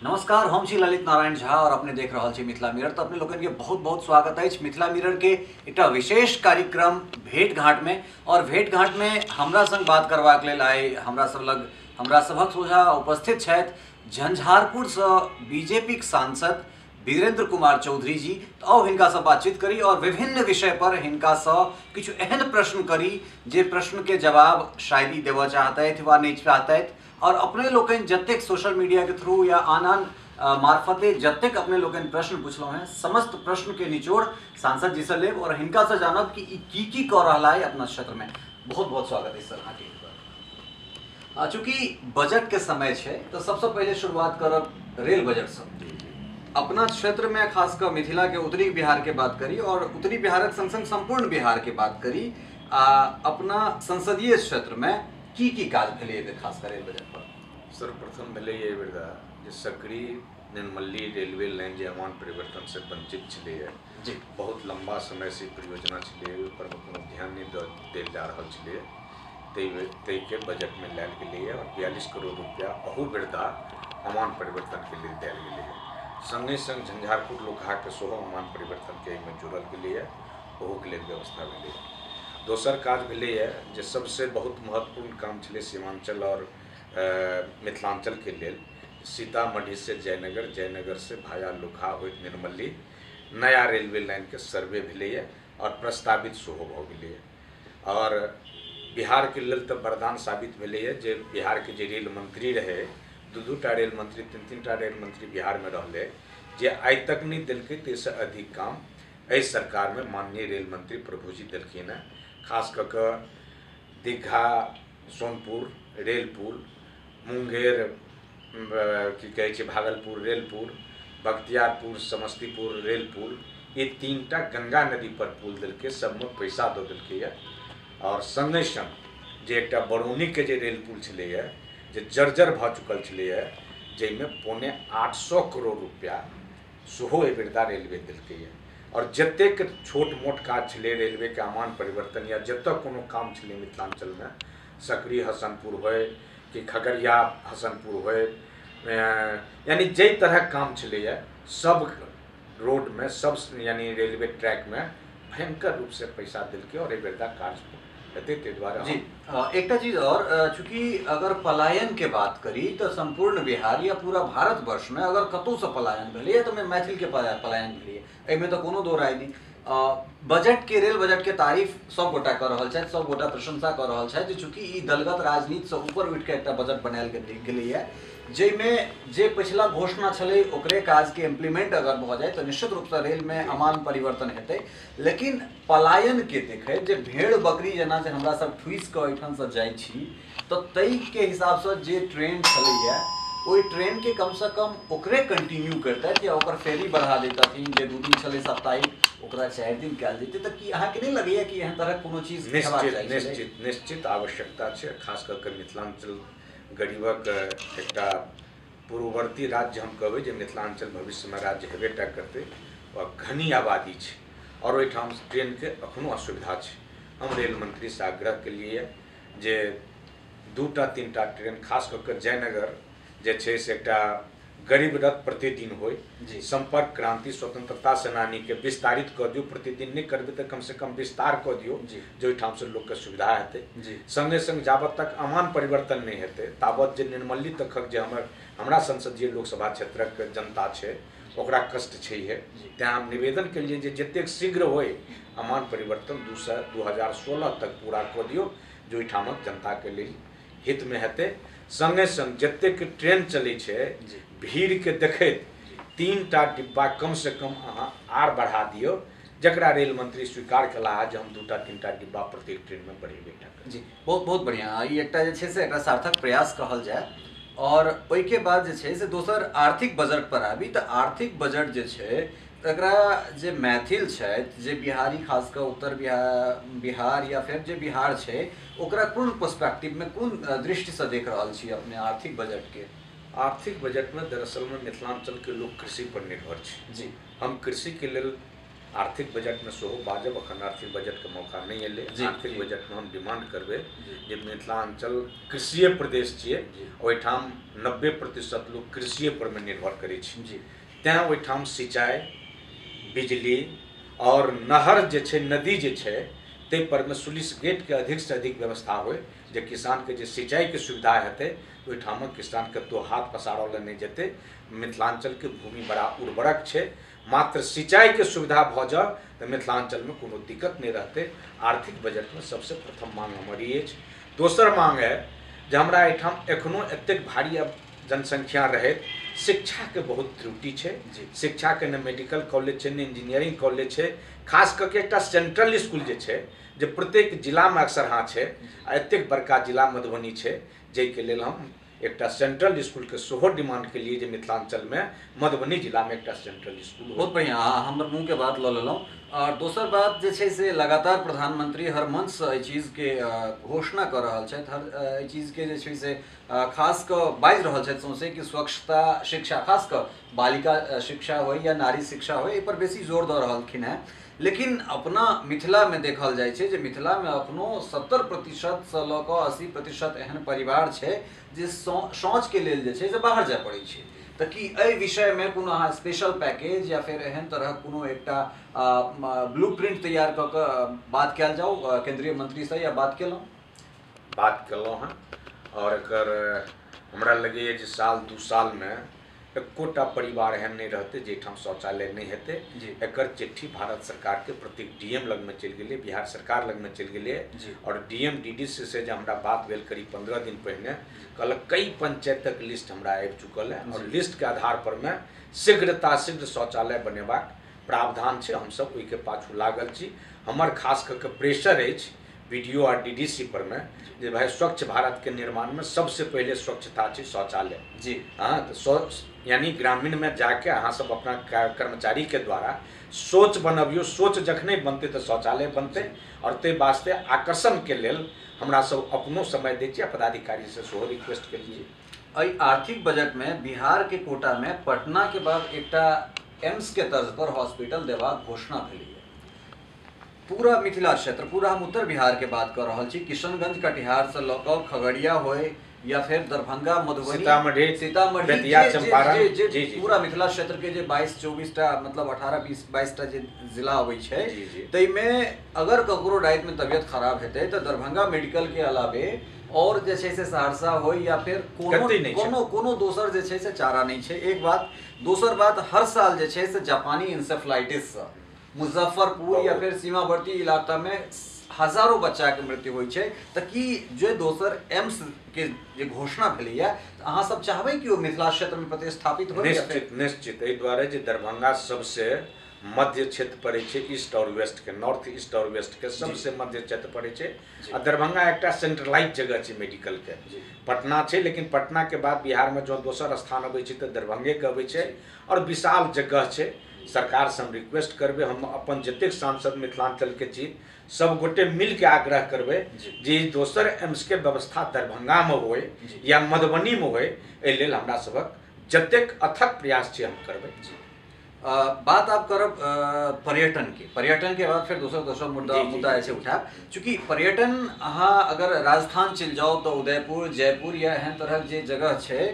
नमस्कार, हम छी ललित नारायण झा और अपने देख रहल छी मिथिला मिरर। तो अपने लोगन के बहुत बहुत स्वागत है मिथिला मिरर के एकटा विशेष कार्यक्रम भेंट घाट में। और भेंट घाट में हमरा संग बात करबाक लेल आइ हमरा सब लग हमरा सभक सोझा उपस्थित छथि झंझारपुर से बीजेपी के सांसद वीरेंद्र कुमार चौधरी जी। तो आओ हिनका से बातचीत करी और विभिन्न विषय पर हिनका से किछु एहन प्रश्न करी जे प्रश्न के जवाब शायद ही देबऽ चाहतथि वा नहीं चाहतथि। और अपने लोकनि जतेक सोशल मीडिया के थ्रू या आन आन मार्फते जतेक अपने लोकनि प्रश्न पुछलहुँ हैं, समस्त प्रश्न के निचोड़ सांसद जी से लेब और हिनका से जानब कि ई की की कऽ रहला है अपना क्षेत्र में। बहुत बहुत स्वागत है सर अहाँके। चूँकि बजट के समय है तो सबसे पहले शुरुआत करब रेल बजट से। अपना क्षेत्र में खासकर मिथिला के उत्तरी बिहार के बात करी और उत्तरी बिहारक संग संग संपूर्ण बिहार के बात करी, अपना संसदीय क्षेत्र में की की काज भेलै एहि बेर खासकर रेल बजट पर? सर्वप्रथम भेलै एहि बेर जे सकरी निर्मली रेलवे लाइन जे अमान परिवर्तन से वंचित छलैए जी, बहुत लंबा समय से परियोजना छलैए, ओहि पर कोनो ध्यान नहीं देल जा रहल छलैए, ताहिके बजटमे लायल गेलैए और 42 करोड़ रुपया अहू बेरदा अमान परिवर्तनके लेल देल गेलैए। संगे संग झंझारपुर लोकहाके सेहो अमान परिवर्तनके एहिमे जोड़ल गेलैए, ओहोके लेल व्यवस्था भेलैए। दोसर काज भेलैए जे सबसे बहुत महत्वपूर्ण काम छलै सीमांचल और मिथिलांचल के लेल सीतामढ़ी से जयनगर, जयनगर से भाया लोकहा होइत निर्मली नया रेलवे लाइन के सर्वे भेलैए और प्रस्तावित सेहो भऽ गेलैए। और बिहार के लेल तऽ वरदान साबित भेलैए जे बिहार के जे रेल मंत्री रहे, दू दूटा रेल मंत्री, तीन तीन टा रेल मंत्री बिहार में रहलै, जे आइ तक नहि देलकै ताहिसँ अधिक काम एहि सरकार में माननीय रेल मंत्री प्रभुजी देलखिन हेँ। खास कऽ कऽ दीघा सोनपुर रेल पुल, मुंगेर की कहै छै भागलपुर रेल पुल, बख्तियारपुर समस्तीपुर रेल पुल, ये तीनटा गंगा नदी पर पुल देलकै, सबमे पैसा दऽ देलकैए। और संगे संग जे एकटा बरौनीके जे रेल पुल छलैए जे जर्जर भऽ चुकल छलैए, जाहिमे 775 करोड़ रुपया सेहो एहि बेरदा रेलवे देलकैए। और जतेक छोट मोट काज छलै रेलवेके अमान परिवर्तन या जतऽ कोनो काम छलै मिथिलांचलमे, सकरी हसनपुर होय कि खगड़िया हसनपुर होय, यानी जाहि तरहक काम छलैए सब रोडमे, सब यानी रेलवे ट्रैकमे भयंकर रूपसँ पैसा देलकै और एहि बेरदा कार्य हेतै। ताहि दुआरे जी एकटा चीज और, चूँकि अगर पलायन के बात करी तो संपूर्ण बिहार या पूरा भारतवर्ष में अगर कतौसँ पलायन भेलैए तऽ मैथिल के पलायन भेलैए, एहिमे तऽ कोनो दो राय नहीं। बजट के रेल बजट के तारीफ सब गोटा कऽ रहल छथि, सब गोटा प्रशंसा कऽ रहल छथि जे चूँकि ई दलगत राजनीतिसँ ऊपर उठि कऽ एकटा बजट बनायल गेलैए जाहिमे जे पिछला घोषणा छलै ओकरे काजके इम्प्लीमेंट अगर भऽ जाय तऽ निश्चित रूपसँ रेलमे अमान परिवर्तन हेतै। लेकिन पलायनके देखैत जे भेड़ बकरी जेना जे हमरा सब ठुसि कऽ एहिठामसँ जाइ छी तऽ ताहिके हिसाबसँ जे ट्रेन छलैए ओहि ट्रेनके कमसँ कम ओकरे कंटिन्यू करितथि या ओकर फेरी बढ़ा दैतथिन, जे 2 दिन छलै साप्ताहिक ओकरा 4 दिन कयल जेतै। तऽ की अहाँके नहि लगैए कि एहन तरहक कोनो चीज निश्चित निश्चित निश्चित आवश्यकता छै। खास कऽ कऽ मिथिलांचल गरीबक एकटा पूर्ववर्ती राज्य हम कहबै जे मिथिलांचल भविष्यमे राज्य हेबे टा करतै, और घनी आबादी छै और ओहिठाम ट्रेनके अखनो असुविधा छै। हम रेल मंत्रीसँ आग्रह केलिए जे 2टा 3टा ट्रेन खास कऽ कऽ जयनगर जे छै से एकटा गरीब रथ प्रतिदिन होय, संपर्क क्रांति स्वतंत्रता सेनानी के विस्तारित कऽ दियौ, प्रतिदिन नहि करबै तऽ कमसँ कम विस्तार कऽ दियौ जे ओहिठामसँ लोकके सुविधा हेतै। संगे संग जाबत तक अमान परिवर्तन नहि हेतै ताबत जे निर्मली तकक जे हमरा संसदीय लोकसभा क्षेत्रक जनता छै ओकरा कष्ट छैहे। तैँ हम निवेदन केलियै जे जतेक शीघ्र होय अमान परिवर्तन 2016 तक पूरा कऽ दियौ जे ओहिठामक जनताके लेल हितमे हेतै। संगे संग जतेक ट्रेन चलै छै भीड़के देखैत 3टा डिब्बा कमसँ कम अहाँ आर बढ़ा दियौ, जकरा रेल मंत्री स्वीकार केला जे हम 2टा 3टा डिब्बा प्रत्येक ट्रेनमे बढ़ेबे टा। जी बहुत बहुत बढ़िआँ, ई एकटा जे छै से एकटा सार्थक प्रयास कहल जाय। और ओहिके बाद जे छै से दोसर आर्थिक बजट पर आबी तऽ आर्थिक बजट जे छै तकरा जे मैथिल छथि, जे बिहारी खास कऽ उत्तर बिहार या फेर जे बिहार छै ओकरा कोन पर्सपेक्टिवमे कोन दृष्टिसँ देख रहल छी अपने आर्थिक बजटके? आर्थिक बजटमे दरअसलमे मिथिलांचलके लोक कृषि पर निर्भर छै जी। हम कृषिके लेल आर्थिक बजटमे सेहो बाजब, अखन आर्थिक बजटके मौका नहि एलै। आर्थिक बजटमे हम डिमांड करबै जे मिथिलांचल कृषिए प्रदेश छियै, ओहिठाम 90% लोक कृषिए परमे निर्भर करै छै, तैँ ओहिठाम सिंचाई, बिजली और नहर जे छै, नदी जे छै, ताहि परमे सुलिस गेटके अधिकसँ अधिक व्यवस्था होइ, जे किसानके जे सिंचाईके सुविधा हेतै ओहिठामक किसान कतहु हाथ पसारऽ लए नहि जेतै। मिथिलांचलके भूमि बड़ा उर्वरक छै, मात्र सिंचाईके सुविधा भऽ जाए तऽ मिथिलांचलमे कोनो दिक्कत नहि रहतै। आर्थिक बजटमे सबसँ प्रथम मांग हमर ई अछि। दोसर मांग है जे हमरा एहिठाम एखनो एतेक भारी जनसंख्या रहैत शिक्षाके बहुत त्रुटि छै। शिक्षाके ने मेडिकल कॉलेज छै, ने इंजीनियरिंग कॉलेज छै, खास कऽ के एकटा सेंट्रल स्कूल जे छै जे प्रत्येक जिलामे अक्सर हाँ छै, आ एतेक बड़का जिला मधुबनी छै, जाहिके लेल हम एकटा सेंट्रल स्कूलके सेहो डिमांड केलिए जे मिथिलांचलमे मधुबनी जिलामे एकटा सेंट्रल स्कूल। बहुत बढ़िआँ, अहाँ हमर मुँहके बात लऽ लेलहुँ। आओर दोसर बात जे छै से लगातार प्रधानमंत्री हर मंचसँ एहि चीजके घोषणा कऽ रहल छथि, हर एहि चीजके जे छै से खास कऽ बाजि रहल छथि सौंसे कि स्वच्छता, शिक्षा, खास कऽ बालिका शिक्षा होइ या नारी शिक्षा होइ, एहिपर बेसी जोर दऽ रहलखिन हेँ। लेकिन अपना मिथिलामे देखल जाइ छै जे मिथिलामे अखनो 70% लऽ कऽ 80% एहन परिवार छै जे शौचके लेल जे छै से बाहर जाय पड़ै छै। तऽ की एहि विषयमे कोनो अहाँ स्पेशल पैकेज या फेर एहन तरहक कोनो एकटा ब्लू प्रिंट तैयार कऽ कऽ बात कयल जाउ केंद्रीय मंत्रीसँ, या बात केलहुँ? बात केलहुँ हँ, और एकर हमरा लगैए जे साल 2 सालमे एकोटा परिवार एहन नहि रहतै जाहिठाम शौचालय नहि हेतै। एकर चिट्ठी भारत सरकारके प्रत्येक डीएम लगमे चलि गेलै, बिहार सरकार लगमे चलि गेलै, और डीएम डीडीसी से जे हमरा बात भेल करीब 15 दिन पहिने, कहलक कई पंचायतक लिस्ट हमरा आबि चुकल है और लिस्टके आधार पर मे शीघ्रता शीघ्र शौचालय बनेबाक प्रावधान छै। हमसब ओहिके पाछू लागल छी। हमर खास कऽ के प्रेशर अछि बीडीओ और डीडीसी पर में जे भाई स्वच्छ भारत के निर्माण में सबसे पहले स्वच्छता छै शौचालय। जी हाँ, तो यानी ग्रामीण में जाके अहाँ सब अपना कर्मचारी के द्वारा सोच बनबियौ, सोच जखने बनते तो शौचालय बनते, और ताहि वास्ते आकर्षण के लेल हमरा सब अपनो समय दै छियै, पदाधिकारी से सेहो रिक्वेस्ट केलियै। एहि आर्थिक बजट में बिहार के कोटा में पटना के बाद एकटा एम्स के तर्ज पर हॉस्पिटल देबाक घोषणा भेलै। पूरा मिथिला क्षेत्र, पूरा हम उत्तर बिहार के बात कर रहल छी, किशनगंज कटिहार से लऽ कऽ खगड़िया होय या फिर दरभंगा, मधुबनी, सीतामढ़ी, बेतिया, चंपारण, जे पूरा मिथिला क्षेत्र के जे 22-24 टा, मतलब 18, 20, 22 टा जे जिला अबै छै, ताहिमे अगर ककरो रातिमे तबियत खराब हेतै तऽ दरभंगा मेडिकल के अलावे और जे छै से सहरसा होय या फिर कोनो कोनो कोनो दोसर जे छै से चारा नहि छै। एक बात। दोसर बात, हर साल जे छै से जापानी इंसेफ्लाइटिस सँ मुजफ्फरपुर या फिर सीमावर्ती इलाका में हजारों बच्चा के मृत्यु होइ छै। तऽ की जे दोसर एम्स के जे घोषणा भेलैया, तऽ अहाँ सब चाहबै कि ओ मिथिला क्षेत्र में प्रतिस्थापित हो? निश्चित, निश्चित। एहि दुआरे जे दरभंगा सबसे मध्य क्षेत्र पड़ै छै, ईस्ट और वेस्ट के, नॉर्थ ईस्ट और वेस्ट के सबसे मध्य क्षेत्र पड़ै छै, आ दरभंगा एकटा सेंट्रलाइज जगह छै मेडिकल के। पटना छै, लेकिन पटना के बाद बिहार में जो दोसर स्थान अबै छै तऽ दरभंगे के अबै छै, और विशाल जगह छै। सरकार से हम रिक्वेस्ट करबै, हम अपन जतेक सांसद मिथिलांचल के छी सब गोटे मिलके आग्रह करबै जे दोसर एम्स के व्यवस्था दरभंगा में होय या मधुबनी में होय, एहि लेल हमरा सबक जतेक अथक प्रयास छै हम करबै। बात आप करब पर्यटन के, पर्यटन के बाद फिर दोसर दोसर मुद्दा मुद्दा ऐसे उठायब। चूँकि पर्यटन अहाँ अगर राजस्थान चलि जाउ तऽ उदयपुर, जयपुर या एहन तरहक जे जगह छै,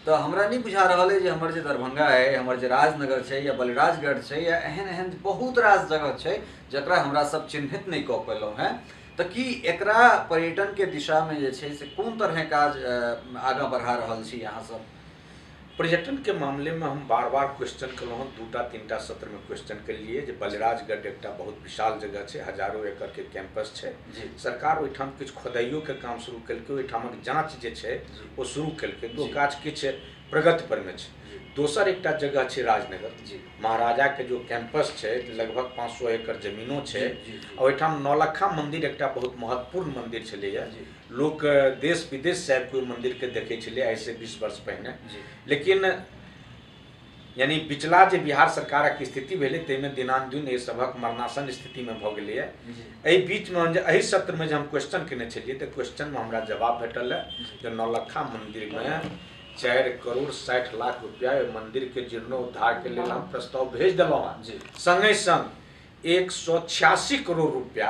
तऽ हमरा नहि बुझा रहल अइ जे हमर जे दरभंगा अइ, हमर जे राजनगर छै या बलिराजगढ़ छै या एहन एहन बहुत रास जगह छै जकरा हमरा सब चिन्हित नहि कऽ पेलहुँ हेँ, तऽ की एकरा पर्यटन के दिशामे जे छै से कोन तरहे काज आगाँ बढ़ा रहल छी अहाँ सब? पर्यटन के मामले में हम बार बार क्वेश्चन केलहुँ हँ, 2टा 3टा सत्र में क्वेश्चन केलिए जे बलिराजगढ़ एकटा बहुत विशाल जगह छै, हजारों एकड़ के कैंपस छै, सरकार ओहिठाम किछु खोदाइयो के काम शुरू केलकै, ओहिठामक जाँच जे छै ओ शुरू केलकै, तो काज किछु प्रगति पर में छै। दोसर एकटा जगह छै राजनगर, महाराजा के जो कैंपस छै, लगभग 500 एकड़ जमीनो छै, ओहिठाम नौलखा मंदिर एकटा बहुत महत्वपूर्ण मंदिर छलैया, लोक देश विदेश से आबि के मंदिर के देखै छलै आइ से 20 वर्ष पहिने। लेकिन यानी पिछला जे बिहार सरकारक स्थिति भेलै ताहिमे दिनानुदिन एहि सभक मरणासन स्थितिमे भऽ गेलैए। एहि बीचमे जे एहि सत्रमे जे हम क्वेश्चन केने छलियै तऽ क्वेश्चनमे हमरा जवाब भेटल है जे नौलखा मंदिरमे 4 करोड़ 60 लाख रुपया ओहि मंदिरके जीर्णोद्धारके लेल हम प्रस्ताव भेज देलहुँ हँ। संगहि संग 186 करोड़ रुपया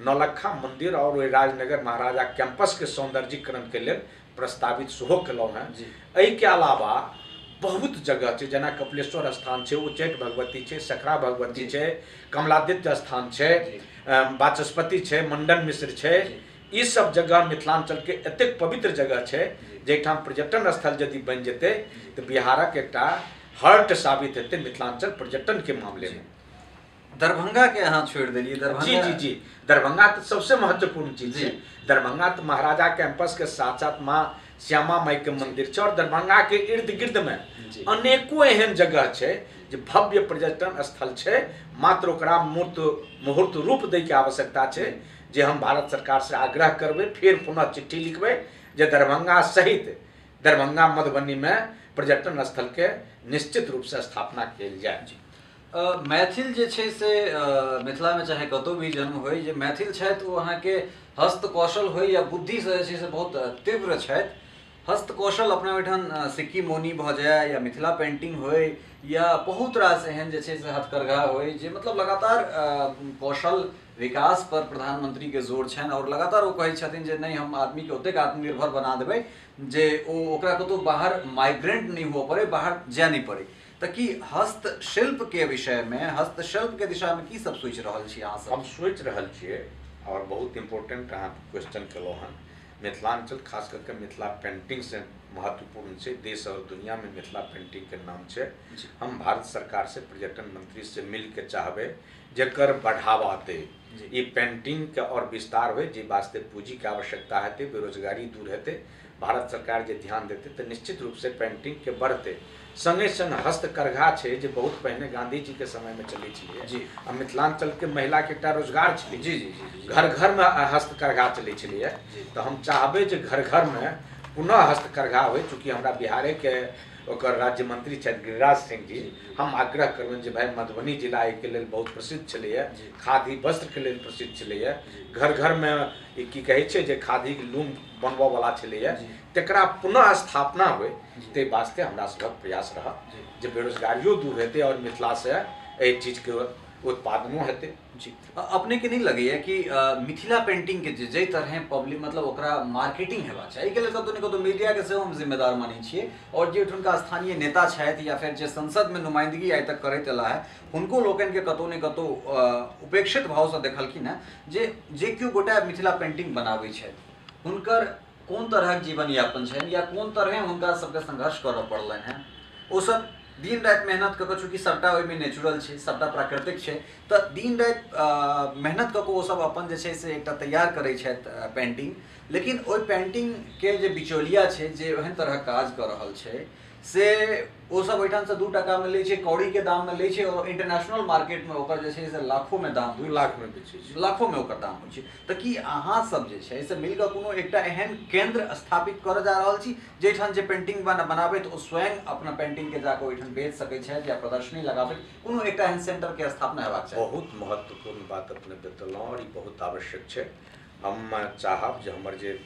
नौलखा मंदिर और राजनगर महाराजा कैंपस के सौंदर्यीकरण के लेल प्रस्तावित सेहो केलहुँ हेँ। एहिके अलावा बहुत जगह छै, जेना कपिलेश्वर स्थान छै, उच्चैठ भगवती छै, सखरा भगवती छै, कमलादित्य स्थान छै, वाचस्पति छै, मंडन मिश्र छै। ई सब जगह मिथिलांचल के एतेक पवित्र जगह छै जाहिठाम पर्यटन स्थल यदि बनि जेतै तऽ बिहारक एकटा हर्ट साबित हेतै मिथिलांचल पर्यटन के मामले में। दरभंगा के अहाँ छोड़ि देलियै। दरभंगा जी जी जी, दरभंगा तऽ सबसे महत्वपूर्ण चीज छै। दरभंगा तऽ महाराजा कैंपस के साथ साथ माँ श्यामा माई के मंदिर छै और दरभंगा के इर्द गिर्द में अनेको एहन जगह छै जे भव्य पर्यटन स्थल छै, मात्र ओकरा मुहूर्त रूप दै के आवश्यकता छै। जे हम भारत सरकार से आग्रह करबै, फिर पुनः चिट्ठी लिखबै जे दरभंगा सहित दरभंगा मधुबनी में पर्यटन स्थल के निश्चित रूप से स्थापना कयल जाय। मैथिल जे छै से मिथिलामे चाहे कतहु भी जन्म होइ, जे मैथिल छथि ओ अहाँके हस्तकौशल होइ या बुद्धिसँ जे छै से बहुत तीव्र छथि। हस्तकौशल अपना ओहिठाम सिक्की मौनी भऽ जाय या मिथिला पेंटिंग होइ या बहुत रास एहन जे छै से हथकरघा होइ, जे मतलब लगातार कौशल विकास पर प्रधानमंत्री के जोर छनि और लगातार ओ कहै छथिन जे नहि, हम आदमीके ओतेक आत्मनिर्भर बना देबै जे ओ ओकरा कतहु बाहर माइग्रेंट नहि हुअ पड़ै, बाहर जाय नहि पड़ै। तऽ की हस्तशिल्प के विषयमे, हस्तशिल्प के दिशामे की सब सोचि रहल छी अहाँ सब? हम सोचि रहल छियै और बहुत इम्पोर्टेंट अहाँ क्वेश्चन केलहुँ हन। मिथिलांचल खास करके मिथिला पेंटिंग से महत्वपूर्ण छै, देश और दुनिया में मिथिला पेंटिंग के नाम छै। हम भारत सरकार से पर्यटन मंत्री से मिल के चाहबै जकर बढ़ावा दे, ई पेंटिंग के और विस्तार हो, जे वास्ते पूंजी के आवश्यकता हेतै, बेरोजगारी दूर हेतै, भारत सरकार जे ध्यान देतै तऽ निश्चित रूप से पेंटिंग के बढ़तै। संगे संग हस्तकरघा छै जे बहुत पहिने गांधी जी के समय में चलै छलियै आ मिथिलांचल के महिला के एकटा रोजगार छलै। जी जी जी, घर घर में हस्तकरघा चलै छलैए। तऽ हम चाहबै जे घर घर में पुनः हस्तकरघा होइ। चूँकि हमरा बिहारे के ओकर राज्य मंत्री छथि गिरिराज सिंह जी, हम आग्रह करबनि जे भाई मधुबनी जिला एहिके लेल बहुत प्रसिद्ध छलैए, खादी वस्त्र के लेल प्रसिद्ध छलैए, घर घर में की कहै छै जे खादीके लूम बनबऽ वाला छलैए, तकरा पुनः स्थापना होइ, ताहि वास्ते हमरा सभक प्रयास रहत जे बेरोजगारियो दूर हेतै और मिथिलासँ एहि चीजके उत्पादनो हेतै। जी, अपने के नहीं लगैया कि मिथिला पेंटिंग के जे जाहि तरह पब्लिक मतलब ओकरा मार्केटिंग हेबाक चाही, एहिके लेल कतहु ने कतहु मीडिया के सेहो हम जिम्मेदार मानै छियै और जे हुनका स्थानीय नेता छथि या फेर जे संसद में नुमाइंदगी आइ तक करैत एला है, हुनको लोकनिके कतहु ने कतहु उपेक्षित भावसँ देखलखिन हेँ जे जे केओ गोटा मिथिला पेंटिंग बनाबै छथि हुनकर कोन तरहक जीवन यापन छनि या कोन तरहे हुनका सबके संघर्ष करऽ पड़लनि हेँ। ओसब दिन राति मेहनत कऽ कऽ, चूँकि सबटा ओहिमे नेचुरल छै, सबटा प्राकृतिक छै, तऽ दिन राति मेहनत कऽ कऽ ओसब अपन जे छै से एकटा तैयार करै छथि पेंटिंग। लेकिन ओहि पेंटिंगके जे बिचौलिया छै जे ओहन तरहक काज कऽ रहल छै से ओसब ओहिठामसँ 2 टाकामे लै छै, कौड़ीके दाममे लै छै और इंटरनेशनल मार्केटमे ओकर जे छै से लाखोमे दाम, 2 लाखमे बेचै छै, लाखोमे ओकर दाम होइ छै। तऽ की अहाँ सब जे छै से मिलकऽ कोनो एकटा एहन केंद्र स्थापित करऽ जा रहल छी जाहिठाम जे पेंटिंग बनाबैत ओ स्वयं अपना पेंटिंगके जाकऽ ओहिठाम बेच सकै छथि या प्रदर्शनी लगाबैत, कोनो एकटा एहन सेंटरके स्थापना हेबाक चाही? बहुत महत्वपूर्ण बात अपने बतेलहुँ और ई बहुत आवश्यक छै। हम चाहब जे हमर जे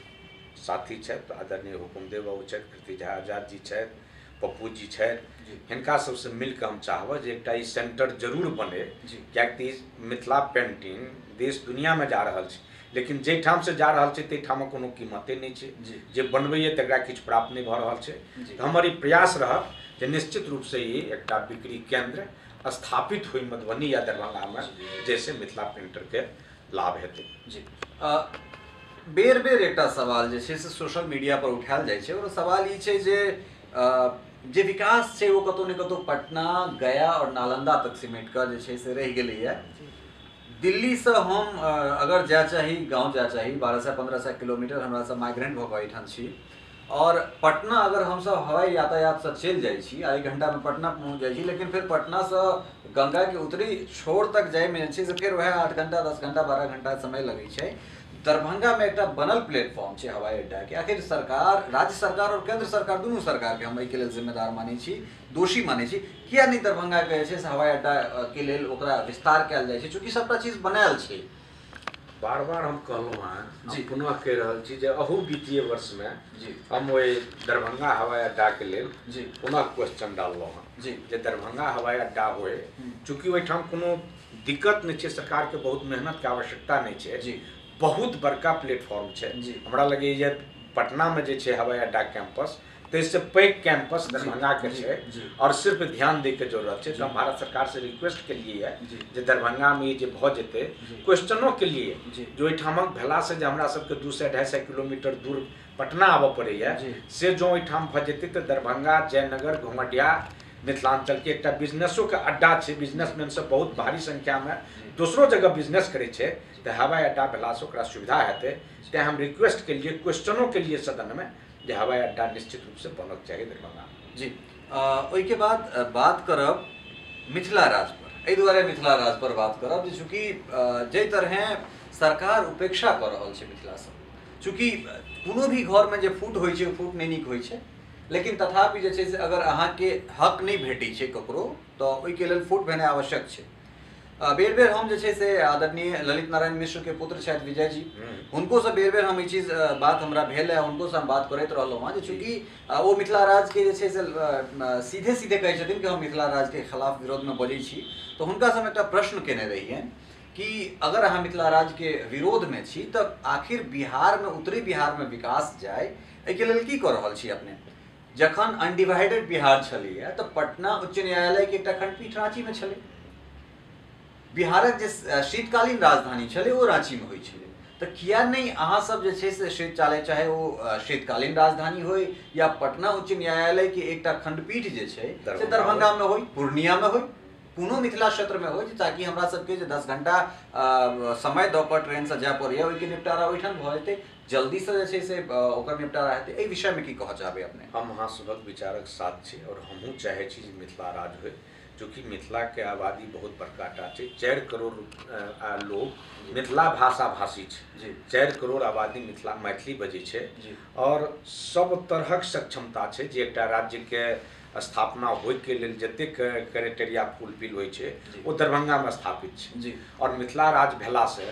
साथी छथि आदरणीय हुकुमदेव बाबू छथि, कीर्ति झा आजाद जी छथि, पप्पू जी छथि, हिनका सबसँ मिलके हम चाहबै जे एकटा ई सेंटर जरूर बने, कियाकि मिथिला पेंटिंग देश दुनियामे जा रहल छै, लेकिन जाहिठामसँ जा रहल छै ताहिठाम कोनो कीमते नहि छै, जे बनबैए तकरा किछु प्राप्त नहि भऽ रहल छै। तऽ हमर ई प्रयास रहत जे निश्चित रूपसँ ई एकटा बिक्री केंद्र स्थापित होइ मधुबनी या दरभंगामे, जाहिसँ मिथिला पेंटरके लाभ हेतै। जी, बेर बेर एकटा सवाल जे छै से सोशल मीडिया पर उठायल जाइ छै और सवाल ई छै जे जे विकास छै ओ कतहु ने कतहु पटना, गया और नालंदा तक सिमटि कऽ जे छै से रहि गेलैए। दिल्लीसँ हम अगर जाय चाही, गाँव जाय चाही, 1200-1500 किलोमीटर हमरा सब माइग्रेंट भऽ कऽ एहिठाम छी और पटना अगर हमसब हवाई यातायातसँ चलि जाइ छी, 1 घंटामे पटना पहुँच जाइ छी, लेकिन फेर पटनासँ गंगाके उत्तरी छोर तक जाइमे जे छै से फेर वएह 8 घंटा 10 घंटा 12 घंटा समय लगै छै। दरभंगामे एकटा बनल प्लेटफॉर्म छै हवाई अड्डाके। आखिर सरकार, राज्य सरकार और केंद्र सरकार दुनू सरकारके हम एहिके लेल जिम्मेदार मानै छी, दोषी मानै छी। किया नहि दरभंगाके जे छै से हवाई अड्डाके लेल ओकरा विस्तार कयल जाइ छै, चूँकि सबटा चीज बनायल छै। बार बार हम कहलहुँ हँ जी, पुनः कहि रहल छी जे अहू वित्तीय वर्षमे जी हम ओहि दरभंगा हवाई अड्डाके लेल जी पुनः क्वेश्चन डाललहुँ हँ जी जे दरभंगा हवाई अड्डा होय। चूँकि ओहिठाम कोनो दिक्कत नहि छै, सरकारके बहुत मेहनतके आवश्यकता नहि छै जी। बहुत बड़का प्लेटफॉर्म छै। हमरा लगैए पटनामे जे छै हवाई अड्डा कैंपस, ताहिसँ पैघ कैंपस दरभंगाके छै और सिर्फ ध्यान दैके जरूरत छै। तऽ हम भारत सरकार से रिक्वेस्ट केलिए जे दरभंगामे जे भऽ जेतै, क्वेश्चनोके लिए जो ओहिठामक भेलासँ जे हमरा सबके 200-250 किलोमीटर दूर पटना आबऽ पड़ैए, से जो ओहिठाम भऽ जेतै तऽ दरभंगा, जयनगर, घुमडिया मिथिलांचलके एकटा बिजनेसोके अड्डा छै। बिजनेसमैन सब बहुत भारी संख्यामे दोसरो जगह बिजनेस करै छै, तऽ हवाई अड्डा भेलासँ ओकरा सुविधा हेतै। तेँ हम रिक्वेस्ट केलिए, क्वेश्चनो केलिए सदनमे जे हवाई अड्डा निश्चित रूपसँ बनक चाही दरभंगा जी। ओहिके बाद बात करब मिथिला राज पर। एहि दुआरे मिथिला राज पर बात करब जे चूँकि जाहि तरहें सरकार उपेक्षा कऽ रहल छै मिथिलासँ, चूँकि कोनो भी घरमे जे फूट होइ छै ओ फूट नहि नीक होइ छै, लेकिन तथापि जे छै से अगर अहाँके हक नहि भेटै छै ककरो तऽ ओहिके लेल फूट भेनाइ आवश्यक छै। बेर बेर हम जे छै से आदरणीय ललित नारायण मिश्र के पुत्र छथि विजय जी, हुनकोसँ बेर बेर हम ई चीज बात हमरा भेल है, हुनकोसँ हम बात करैत रहलहुँ हँ जे चूँकि ओ मिथिला राज्यके जे छै से सीधे सीधे कहै छथिन कि हम मिथिला राज्यके खिलाफ विरोधमे बजै छी, तऽ हुनकासँ हम एकटा प्रश्न केने रहियनि कि अगर अहाँ मिथिला राज्यके विरोधमे छी तऽ आखिर बिहारमे, उत्तरी बिहारमे विकास जाय एहिके लेल की कऽ रहल छी अपने? जखन अनडिवाइडेड बिहार छलैए तऽ पटना उच्च न्यायालयके एकटा खंडपीठ राँचीमे छलै, बिहारक जे शीतकालीन राजधानी छलै ओ राँचीमे होइ छलै, तऽ किया नहि अहाँ सब जे छै से शीत चाहे ओ शीतकालीन राजधानी होइ या पटना उच्च न्यायालयके एकटा खंडपीठ जे छै से दरभंगामे होइ, पूर्णियामे होइ, कोनो मिथिला क्षेत्रमे होइ, ताकि हमरा सबके जे 10 घंटा समय दऽ कऽ ट्रेनसँ जाय पड़ैए ओहिके निपटारा ओहिठाम भऽ जेतै, जल्दीसँ जे छै से ओकर निपटारा हेतै। एहि विषयमे की कहऽ चाहबै अपने? हम अहाँ सभक विचारक साथ छी और हमहूँ चाहै छी जे मिथिला राज होइ, चूँकि मिथिलाके आबादी बहुत बड़का टा छै, 4 करोड़ लोग मिथिला भाषा भाषी छै, 4 करोड़ आबादी मिथिला मैथिली बजै छै और सब तरहक सक्षमता छै जे एकटा राज्यके स्थापना होइके लेल जतेक क्राइटेरिया फुलफिल होइ छै ओ दरभंगामे स्थापित छै जी। और मिथिला राज्य भेलासँ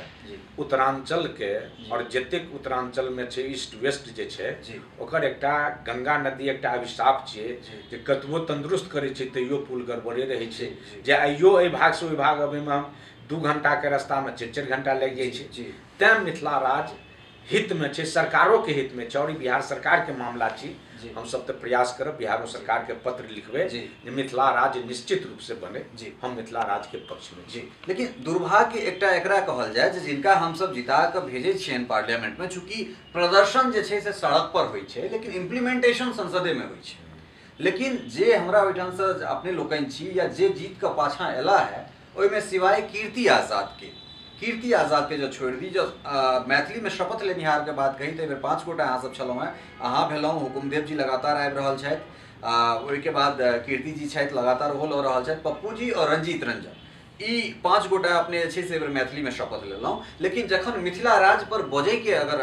उत्तरांचलके और जतेक उत्तरांचलमे छै ईस्ट वेस्ट जे छै ओकर एकटा गंगा नदी एकटा अभिशाप छियै जे कतबो तंदुरुस्त करै छै तैयो पुल गड़बड़े रहै छै, जे आइयो एहि भागसँ ओहि भाग अबैमे हम 2 घंटाके रास्तामे 4-4 घंटा लागि जाइ छै। तैँ मिथिला राज्य हितमे छै, सरकारोके हितमे छै और ई बिहार सरकारके मामला छी। हम सब तऽ प्रयास करब, बिहारो सरकारके पत्र लिखबै जे मिथिला राज्य निश्चित रूपसँ बने जी, हम मिथिला राज्यके पक्षमे जी। लेकिन दुर्भाग्य एकटा एकरा कहल जाय जे जिनका हमसब जिता कऽ भेजै छियनि पार्लियामेंटमे, चूँकि प्रदर्शन जे छै से सड़क पर होइ छै लेकिन इम्प्लीमेंटेशन संसदेमे होइ छै, लेकिन जे हमरा ओहिठामसँ अपने लोकनि छी या जे जीत कऽ पाछाँ अयला है ओहिमे सिवाय कीर्ति आज़ादके जो छोड़ि दी, जो मैथिलीमे शपथ लेनिहारके बात कही तऽ एहिबेर 5 गोटा अहाँ सब छलहुँ हेँ, अहाँ भेलहुँ, हुकुमदेव जी लगातार आबि रहल छथि, ओहिके बाद कीर्ति जी छथि लगातार ओहो लऽ रहल छथि, पप्पू जी और रंजीत रंजन, ई 5 गोटा अपने जे छै से एहिबेर मैथिलीमे शपथ लेलहुँ। लेकिन जखन मिथिला राज्य पर बजैके अगर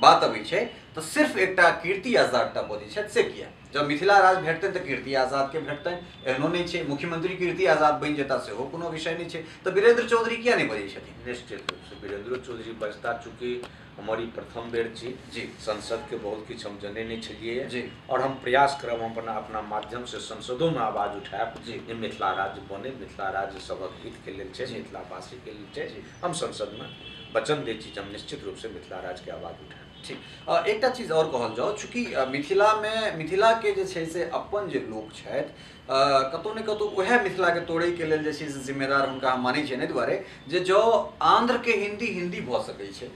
बात अबै छै तऽ सिर्फ एकटा कीर्ति आज़ाद टा बजै छथि, से किया? जब मिथिला राज्य भेटतनि तऽ कीर्ति आज़ादके भेटतनि, एहनो नहि छै मुख्यमंत्री कीर्ति आज़ाद बनि जेता सेहो कोनो विषय नहि छै, तऽ वीरेंद्र चौधरी किया नहि बजै छथिन? निश्चित रूपसँ वीरेंद्र चौधरी बजता, चूँकि हमर ई प्रथम बेर छी जी, संसदके बहुत किछु हम जनै नहि छलियै जी, और हम प्रयास करब हम अपना अपना माध्यमसँ संसदोमे आवाज उठायब जी जे मिथिला राज्य बने, मिथिला राज्य सभक हितके लेल छै, मिथिलावासीके लेल छै। हम संसदमे वचन दै छी जे हम निश्चित रूपसँ मिथिला राज्यके आवाज उठायब। ठीक, एकटा चीज आओर कहल जाउ, चूँकि मिथिलामे मिथिलाके जे छै से अपन जे लोक छथि कतहु ने कतहु उएह मिथिलाके तोड़ैके लेल जे छै से जिम्मेदार हुनका हम मानै छियनि, एहि दुआरे जे जँ आंध्रके हिंदी हिंदी भऽ सकै छै,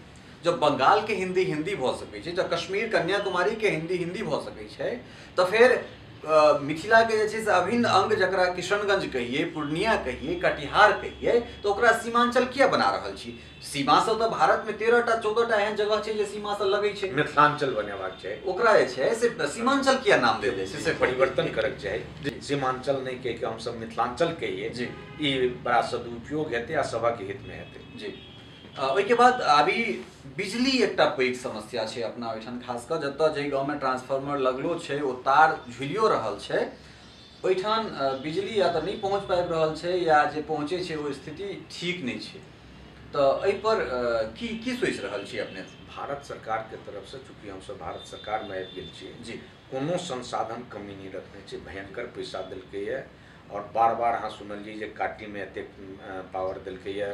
जब बंगालके हिंदी हिंदी भऽ सकै छै, जब कश्मीर कन्याकुमारीके हिंदी हिंदी भऽ सकै छै, तऽ फेर मिथिलाके जे छै से अभिन्न अंग जकरा किशनगंज कहिए, पूर्णिया कहिए, कटिहार कहिए, तऽ ओकरा सीमांचल किया बना रहल छी? सीमासँ तऽ भारतमे 13टा 14टा एहन जगह छै जे सीमासँ लगै छै, मिथिलांचल बनेबाक चाही, ओकरा जे छै से सीमांचल किया नाम देल जाइ छै? से परिवर्तन करैके चाही, सीमांचल नहि कहि कऽ हमसब मिथिलांचल कहिए जी, ई बड़ा सदुपयोग हेतै आ सभक हितमे हेतै जी। ओहिके बाद अभी बिजली एकटा पैघ समस्या छै अपना ओहिठाम, खास कऽ जतऽ जाहि गाँवमे ट्रांसफार्मर लगलो छै ओ तार झुलियो रहल छै, ओहिठाम बिजली या तऽ नहि पहुँच पाबि रहल छै या जे पहुँचै छै ओ स्थिति ठीक नहि छै, तऽ एहिपर की की सोचि रहल छी अपने? भारत सरकारके तरफसँ चूँकि हमसब भारत सरकारमे आबि गेल छी जी, कोनो संसाधन कमी नहि रखने छै, भयंकर पैसा देलकैए और बार बार अहाँ सुनलियै जे काटीमे एतेक पावर देलकैए,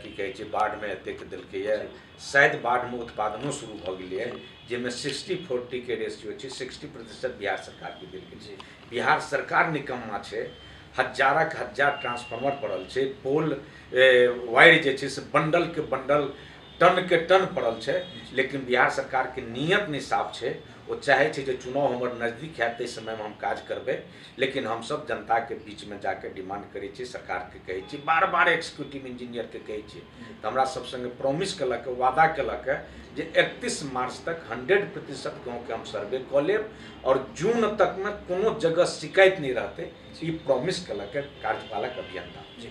की कहै छै बाढ़िमे एतेक देलकैए। शायद बाढ़िमे उत्पादनो शुरू भऽ गेलैए, जाहिमे 60-40 के रेशियो छै। 60% बिहार सरकारके देल गेल छै। बिहार सरकार निकम्मा छै, हजारक हजार ट्रांसफार्मर पड़ल छै, पोल वायर जे छै से बंडल के बंडल टन के टन पड़ल छै, लेकिन बिहार सरकारके नीयत नहि साफ छै। ओ चाहै छै जे चुनाव हमर नजदीक हैत ताहि समयमे हम काज करबै, लेकिन हमसब जनताके बीचमे जाके डिमांड करै छियै, सरकारके कहै छियै, बार बार एक्जीक्यूटिव इंजीनियरके कहै छियै। तऽ हमरा सब संगे प्रॉमिस केलक, वादा केलक जे 31 मार्च तक 100% गाँवके हम सर्वे कऽ लेब और जून तकमे कोनो जगह शिकायत नहि रहतै। ई प्रॉमिस केलक कार्यपालक अभियंता जी।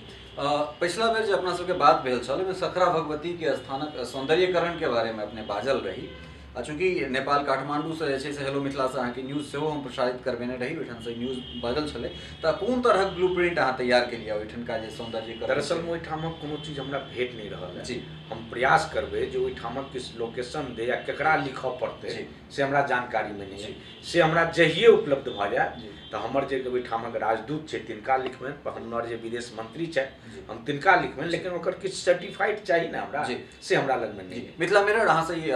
पिछला बेर जे अपना सबके बात भेल छल ओहिमे सखरा भगवतीके स्थानक सौंदर्यीकरणके बारेमे अपने बाजल रही। आ चूँकि नेपाल काठमांडूसँ जे छै से हेलो मिथिलासँ अहाँके न्यूज़ सेहो हम प्रसारित करबेने रही, ओहिठामसँ न्यूज़ बाजल छलै, तऽ कोन तरहक ब्लू प्रिंट अहाँ तैयार केलियै ओहिठुनका जे सौंदर्यीकरण? दरअसलमे ओहिठामक कोनो चीज हमरा भेट नहि रहल है जी। हम प्रयास करबै जे ओहिठामक किछु लोकेशन दे या केकरा लिखऽ पड़तै से हमरा जानकारीमे नहि है। से हमरा जहिए उपलब्ध भऽ जाय तऽ हमर जे ओहिठामक राजदूत छै तिनका लिखबनि, हमर जे विदेश मंत्री छै हम तिनका लिखबनि, लेकिन ओकर किछु सर्टिफाइड चाही ने हमरा, से हमरा लगमे नहि। मिथिला मिरर अहाँसँ ई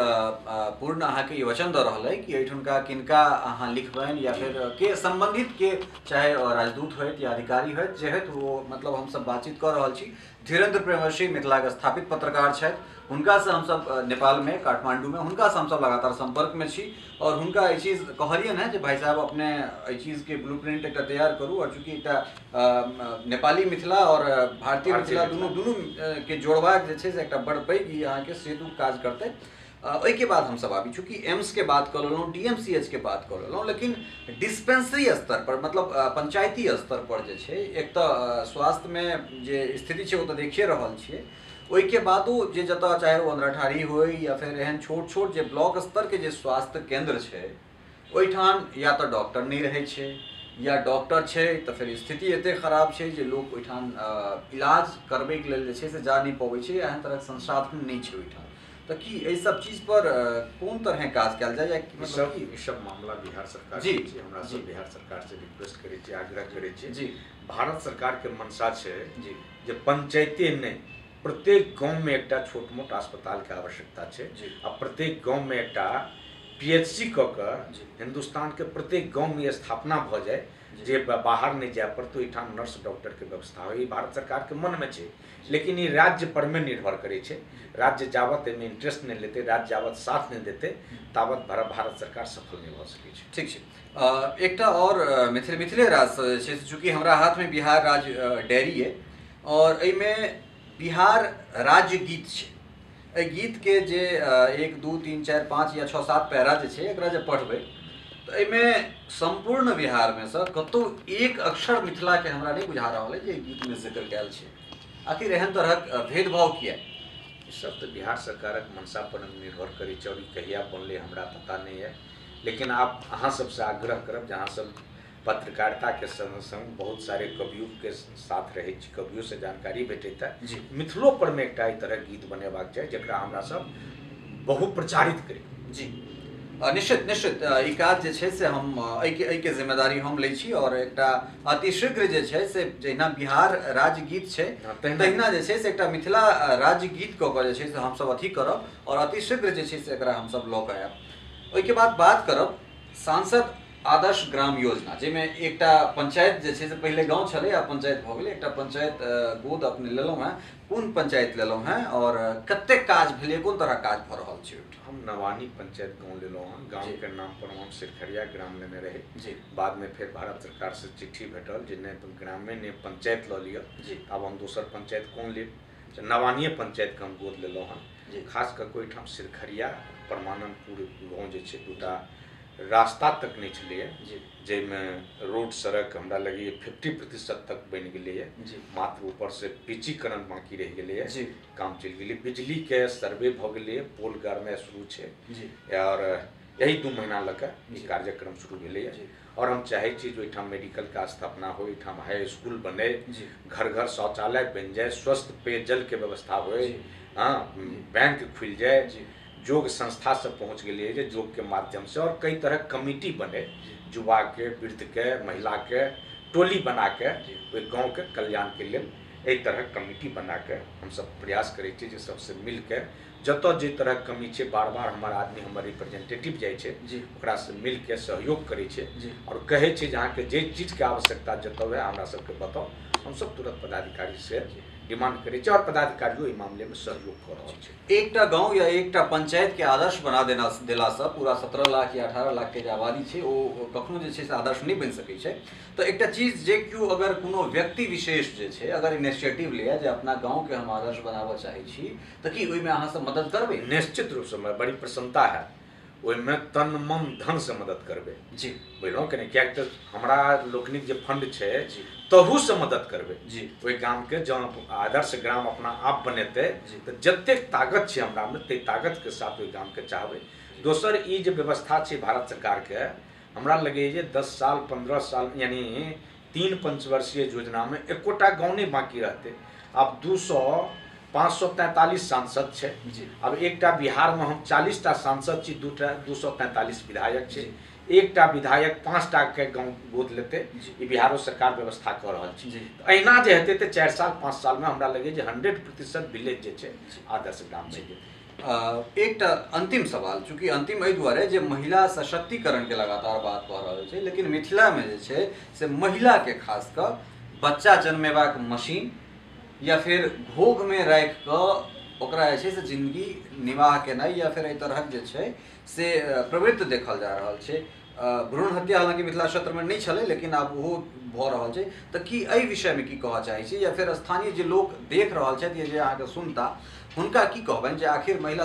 पूर्ण अहाँके ई वचन दऽ रहल अइ कि एहिठुनका किनका अहाँ लिखबनि या फिर के सम्बन्धित के चाहे राजदूत होइत या अधिकारी होइत जे होइत, वो मतलब हमसब बातचीत कऽ रहल छी। धीरेन्द्र प्रेमर्षि मिथिलाके स्थापित पत्रकार छथि, हुनकासँ हमसब नेपालमे काठमांडूमे हुनकासँ हमसब लगातार सम्पर्कमे छी और हुनका एहि चीज कहलियनि हेँ जे भाई साहब अपने एहि चीजके ब्लू प्रिंट एकटा तैयार करू। और चूँकि एकटा नेपाली मिथिला और भारतीय मिथिला दुनू दुनू के जोड़बाक जे छै से एकटा बड़ पैघ ई अहाँके सेतु काज करतै। ओहिके बाद हमसब आबी, चूँकि एम्सके बात कऽ लेलहुँ, DMCH के बात कऽ लेलहुँ, लेकिन डिस्पेंसरी स्तर पर मतलब पंचायती स्तर पर जे छै एक तऽ स्वास्थ्यमे जे स्थिति छै ओ तऽ देखिए रहल छियै, ओहिके बादो जे जतऽ चाहे ओ अंधराठाढ़ी होइ या फेर एहन छोट छोट जे ब्लॉक स्तरके जे स्वास्थ्य केंद्र छै ओहिठाम या तऽ डॉक्टर नहि रहै छै या डॉक्टर छै तऽ फेर स्थिति एतेक खराब छै जे लोक ओहिठाम इलाज करबैके लेल जे छै से जा नहि पबै छै, एहन तरहक संसाधन नहि छै ओहिठाम। तऽ की एहि सब चीज पर कोन तरह काज कयल जाय? मतलब ई सब मामला बिहार सरकार जी हमरा सब बिहार सरकार से रिक्वेस्ट करै छी, आग्रह करै छी जी। भारत सरकार के मंशा छै जी जे पंचायते नहि प्रत्येक गाँवमे एकटा छोट मोट अस्पतालके आवश्यकता छै आ प्रत्येक गाँवमे एकटा PHC कऽ कऽ हिन्दुस्तानके प्रत्येक गाँवमे स्थापना भऽ जाय, जे बाहर नहि जाय पड़तै, ओहिठाम नर्स डॉक्टरके व्यवस्था होइ। ई भारत सरकारके मनमे छै, लेकिन ई राज्य परमे निर्भर करै छै। राज्य जावत एहिमे इंट्रेस्ट नहि लेतै, राज्य जावत साथ नहि देतै, तावत भारत सरकार सफल नहि भऽ सकै छै। ठीक छै। एकटा आओर मिथिले राज्यसँ जे छै चूँकि हमरा हाथमे बिहार राज्य डायरी अइ और एहिमे बिहार राज्य गीत छै, एहि गीतके जे 1 2 3 4 5 या 6 7 पैरा जे छै एकरा जे पढ़बै तऽ एहिमे सम्पूर्ण बिहारमे सँ कतहु एक अक्षर मिथिलाके हमरा नहि बुझा रहल अइ जे एहि गीतमे जिक्र कयल छै। आखिर एहन तरहक भेदभाव किया? ई सब तऽ बिहार सरकारक मंशा पर निर्भर करै छै और ई कहिया बनलै हमरा पता नहि है, लेकिन आप अहाँ सबसँ आग्रह करब जे अहाँ सब पत्रकारिता के संग संग बहुत सारे कवियों के साथ रहे छी, कवियों से जानकारी भेटैत है। मिथिलो पर में एकटा एहि तरह गीत बनेबाक चाही जकरा हमरा सब बहुप्रचारित करी जी। निश्चित निश्चित ई काज जे छै से हम एहिके जिम्मेदारी हम लै छी और एकटा अतिशीघ्र जे छै से जहिना बिहार राज्य गीत छै तहिना जे छै से एकटा मिथिला राज्य गीत कऽ कऽ जे छै से हमसब अथी करब और अतिशीघ्र जे छै से एकरा हमसब लऽ कऽ आयब। ओहिके बाद बात करब सांसद आदर्श ग्राम योजना, जाहिमे एकटा पंचायत जे छै से पहिले गाँव छलै आ पंचायत भऽ गेलै, एकटा पंचायत गोद अपने लेलहुँ हेँ, कोन पंचायत लेलहुँ हेँ और कतेक काज भेलै, कोन तरहक काज भऽ रहल छै? हम नवानी पंचायत गाँव लेलहुँ हँ। गाँवके नाम पर हम सिरखरिया ग्राम लेने रही जी। बादमे फेर भारत सरकार से चिट्ठी भेटल जे नहि तुम ग्रामे नहि पंचायत लऽ लिअ जी। आब हम दोसर पंचायत कोन लेब, नवानिये पंचायतके हम गोद लेलहुँ हँ। खास कऽ कऽ ओहिठाम सिरखरिया परमानन्दपुर गाँव जे छै दूटा रास्ता तक नहि छलैए, जाहिमे रोड सड़क हमरा लगैए 50% तक बनि गेलैए, मात्र ऊपरसँ पिचीकरण बाँकी रहि गेलैए, काम चलि गेलै। बिजलीके सर्वे भऽ गेलैए, पोल गाड़नाइ शुरू छै और यही 2 महीना लऽ कऽ ई कार्यक्रम शुरू भेलैए। और हम चाहै छी जे ओहिठाम मेडिकलके स्थापना हो, ओहिठाम हाई स्कूल बने, घर घर शौचालय बनि जाय, स्वस्थ पेयजलके व्यवस्था होइ, हाँ बैंक खुलि जाय, योग संस्था सब पहुँच गेलियै जे योग के माध्यम से और कई तरह कमिटी बने, युवा के, वृद्ध के, महिला के, टोली बना के ओहि गाँवके कल्याणके लेल एहि तरहक कमिटी बना के हमसब प्रयास करै छियै जे सबसँ मिलके जतऽ जे तरहक कमी छै, बार बार हमर आदमी, हमर रिप्रेजेंटेटिव जाइ छै, ओकरासँ मिलके सहयोग करै छै आओर कहै छै जे अहाँके जे चीजके आवश्यकता जतऽ हुए हमरा सबके बताउ, हमसब तुरंत पदाधिकारी से डिमांड करै छियै आओर पदाधिकारियो एहि मामलेमे सहयोग कऽ रहल छै। एकटा गाँव या एकटा पंचायत के आदर्श बना देना देलासँ पूरा 17 लाख या 18 लाख के जे आबादी छै ओ कखनो जे छै से आदर्श नहि बनि सकै छै। तऽ एकटा चीज जे केओ अगर कोनो व्यक्ति विशेष जे छै अगर इनिशिएटिव लिअ जे अपना गाँवके हम आदर्श बनाबऽ चाहै छी, तऽ की ओहिमे अहाँ सब मदद करबै? निश्चित रूपसँ हमरा बड़ी प्रसन्नता हैत, ओहिमे तन मन धनसँ मदद करबै। जी बुझलहुँ कि नहि? किएक तऽ हमरा लोकनिक जे फंड छै तहूसँ मदद करबै। जी ओहि गामके जँ आदर्श ग्राम अपना आप बनेतै तऽ जतेक ताकत छै हमरामे ताहि ताकतके साथ ओहि गामके चाहबै। दोसर ई जे व्यवस्था छै भारत सरकारके, हमरा लगैए जे 10 साल 15 साल यानी 3 पंचवर्षीय योजनामे एकोटा गाँव नहि बाँकी रहतै। आब 543 सांसद छै। अब एकटा बिहारमे हम 40टा सांसद छी, 243 विधायक छै, एकटा विधायक 5टा के गाँव गोद लेतै, ई बिहारो सरकार व्यवस्था कऽ रहल छै। अहिना जे हेतै तऽ 4 साल 5 सालमे हमरा लगैए जे 100% विलेज जे छै आदर्श ग्राम बनि जेतै। एकटा अंतिम सवाल, चूँकि अंतिम एहि दुआरे जे महिला सशक्तिकरणके लगातार बात भऽ रहल छै, लेकिन मिथिलामे जे छै से महिलाके खास कऽ बच्चा जन्मेबाक मशीन या फिर घोघमे राखि कऽ ओकरा जे छै से जिंदगी निर्वाह केनाइ या फिर एहि तरहक जे छै से प्रवृत्त देखल जा रहल छै। भ्रूण हत्या हालांकि मिथिला क्षेत्रमे नहि छलै, लेकिन आब ओहो भऽ रहल छै। तऽ की एहि विषयमे की कहऽ चाहै छी, या फिर स्थानीय जे लोक देख रहल छथि या जे अहाँके सुनता हुनका की कहबनि जे आखिर महिला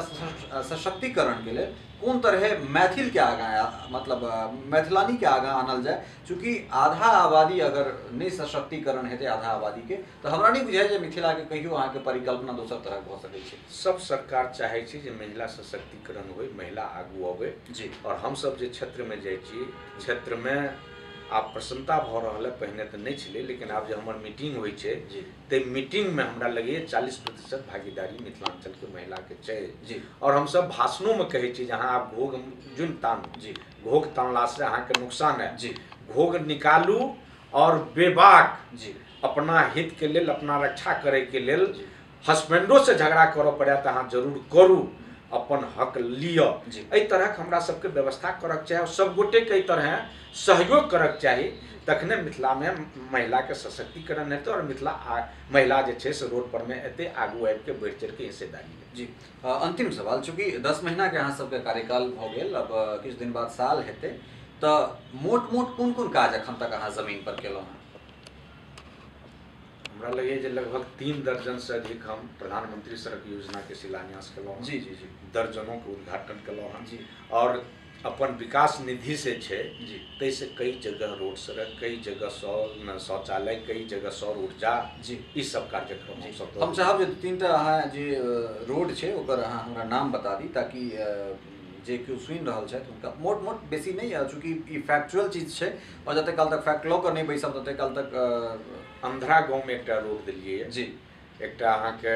सशक्तिकरणके लेल कोन तरहे मैथिलके आगाँ, मतलब मैथिलानीके आगाँ आनल जाय? चूँकि आधा आबादी अगर नहि सशक्तिकरण हेतै आधा आबादीके, तऽ हमरा नहि बुझाइ जे मिथिलाके कहियो अहाँके परिकल्पना दोसर तरहक भऽ सकै छै। सब सरकार चाहै छै जे महिला सशक्तिकरण होइ, महिला आगू अबै। जी आओर हमसब जे क्षेत्रमे जाइ छी, क्षेत्रमे आब प्रसन्नता भऽ रहल है, पहिने तऽ नहि छलै, लेकिन आब जे हमर मीटिंग होइ छै ताहि मीटिंगमे हमरा लगैए 40% भागीदारी मिथिलाञ्चलके महिलाके छै। जी आओर हमसब भाषणोमे कहै छी जे अहाँ आब घोघ जुनि तानू, जी घोघ तानलासँ अहाँके नुकसान है, जी घोघ निकालू आओर बेबाक जी अपना हितके लेल, अपना रक्षा करैके लेल हस्बैंडोसँ झगड़ा करऽ पड़ै तऽ अहाँ जरूर करू, अपन हक लिअ। एहि तरहक हमरा सबके व्यवस्था करक चाही और सब गोटेके एहि तरह सहयोग करक चाही, तखने मिथिलामे महिलाके सशक्तिकरण हेतै और मिथिला महिला जे छै से रोड पर मे एतै, आगू आबिके बढ़ि चढ़िके हिस्सेदारी लेतै। जी अंतिम सवाल, चूँकि 10 महीनाके अहाँ सबके कार्यकाल भऽ गेल, अब किछु दिन बाद साल हेतै, तऽ मोट मोट कोन कोन काज एखन तक अहाँ जमीन पर केलहुँ हँ? हमरा लगैए जे लगभग 3 दर्जन से अधिक हम प्रधानमंत्री सड़क योजना के शिलान्यास केलहुँ। जी जी जी दर्जनों के उद्घाटन केलहुँ हँ। जी और अपन विकास निधि से छै जी ताहिसँ कई जगह रोड सड़क, कई जगह शौचालय, कई जगह सौर ऊर्जा, जी ई सब कार्यक्रम हमसब। हम चाहब जे 3टा अहाँ जे रोड छै ओकर अहाँ हमरा नाम बता दी, ताकि जे केओ सुनि रहल छथि हुनका मोट मोट बेसी नहि, चूँकि ई फैक्चुअल चीज छै और जते काल तक फैक्ट लऽ कऽ नहि बैसब तते काल तक। अंधरा गाँवमे एकटा रोड देलियै। जी एकटा अहाँके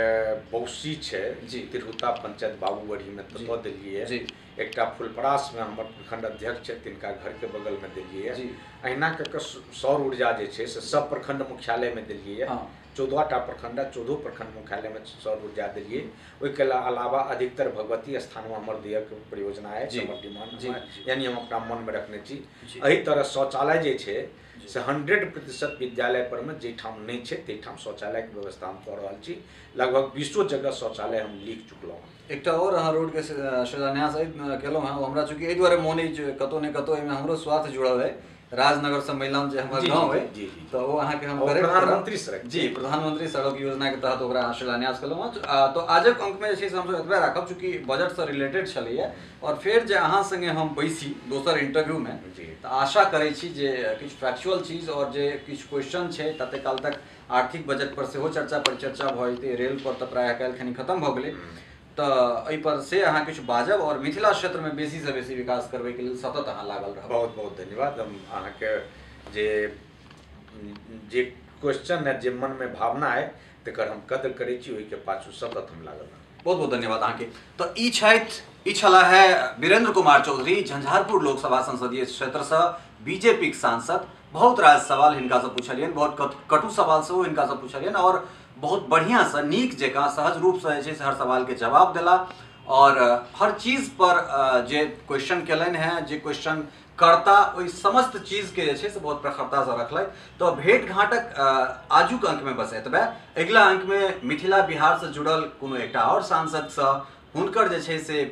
बौसी छै जी तिरहुता पंचायत बाबूबढ़ीमे ततऽ देलियै। जी एकटा फुलपरासमे हमर प्रखंड अध्यक्ष छै तिनका घरके बगलमे देलियै। जी अहिना कऽ कऽ सौर ऊर्जा जे छै से सब प्रखंड मुख्यालयमे देलियै। 14टा प्रखंड, 14 प्रखंड मुख्यालयमे सौर ऊर्जा देलियै। ओहिके अलावा अधिकतर भगवती स्थानमे हमर दियके परियोजना अछि, हमर डिमांड यानी हम अपना मनमे रखने छी। एहि तरह शौचालय जे छै से 100% विद्यालय पर मे जाहिठाम नहि छै ताहिठाम शौचालयके व्यवस्था हम कऽ रहल छी। लगभग 20 जगह शौचालय हम लिख चुकलहुँ। एकटा और अहाँ रोडके शिलान्यास केलहुँ हँ, हमरा चूँकि एहि दुआरे मोन अछि कतहु ने कतहु एहिमे हमरो स्वार्थ जुड़ल अइ, राजनगर सम्मेलन जे हमर गाँव अइ, तऽ ओ अहाँके हम प्रधानमंत्री सड़क जी प्रधानमंत्री सड़क योजनाके तहत ओकरा अहाँ शिलान्यास केलहुँ हँ। तऽ आजक अंकमे जे छै से हमसब एतबे राखब, चूँकि बजटसँ रिलेटेड छलैए और फेर जे अहाँ संगे हम बैसी दोसर इंटरव्यूमे तऽ आशा करै छी जे किछु फैक्चुअल चीज और जे किछु क्वेश्चन छै तते काल तक आर्थिक बजट पर सेहो चर्चा परिचर्चा भऽ जेतै, रेल पर तऽ प्रायः काल्हि खनी खतम भऽ गेलै, तऽ एहिपर से अहाँ किछु बाजब और मिथिला क्षेत्रमे बेसीसँ बेसी विकास करबैके लेल सतत अहाँ लागल रहब। बहुत बहुत धन्यवाद। हम अहाँके जे जे क्वेश्चन है, जे मनमे भावना है तकर हम कदर करै छी, ओहिके पाछू सतत हम लागल रहब। बहुत बहुत धन्यवाद अहाँके। तऽ ई छला है वीरेंद्र कुमार चौधरी, झंझारपुर लोकसभा संसदीय क्षेत्रसँ बीजेपीक सांसद। बहुत रास सवाल हिनकासँ पुछलियनि, बहुत कटु सवाल सेहो हिनकासँ पुछलियनि और बहुत बढ़िआँसँ नीक जकाँ सहज रूपसँ जे छै से हर सवालके जवाब देला और हर चीज पर जे क्वेश्चन केलनि हेँ, जे क्वेश्चन करता ओहि समस्त चीजके जे छै से बहुत प्रखरतासँ रखलथि। तऽ भेंट घाटक आजुक अंकमे बस एतबे। अगिला अंकमे मिथिला बिहारसँ जुड़ल कोनो एकटा आओर सांसदसँ हुनकर जे छै से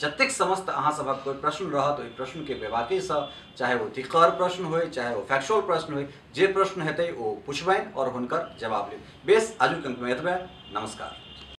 जतेक समस्त अहाँ सभक कोइ प्रश्न रहत ओहि प्रश्नके बेबाकीसँ, चाहे ओ तिखर प्रश्न होइ चाहे ओ फैक्चुअल प्रश्न होइ, जे प्रश्न हेतै ओ पुछबनि और हुनकर जवाब लेब। बेस, आजुक अंकमे एतबे। नमस्कार।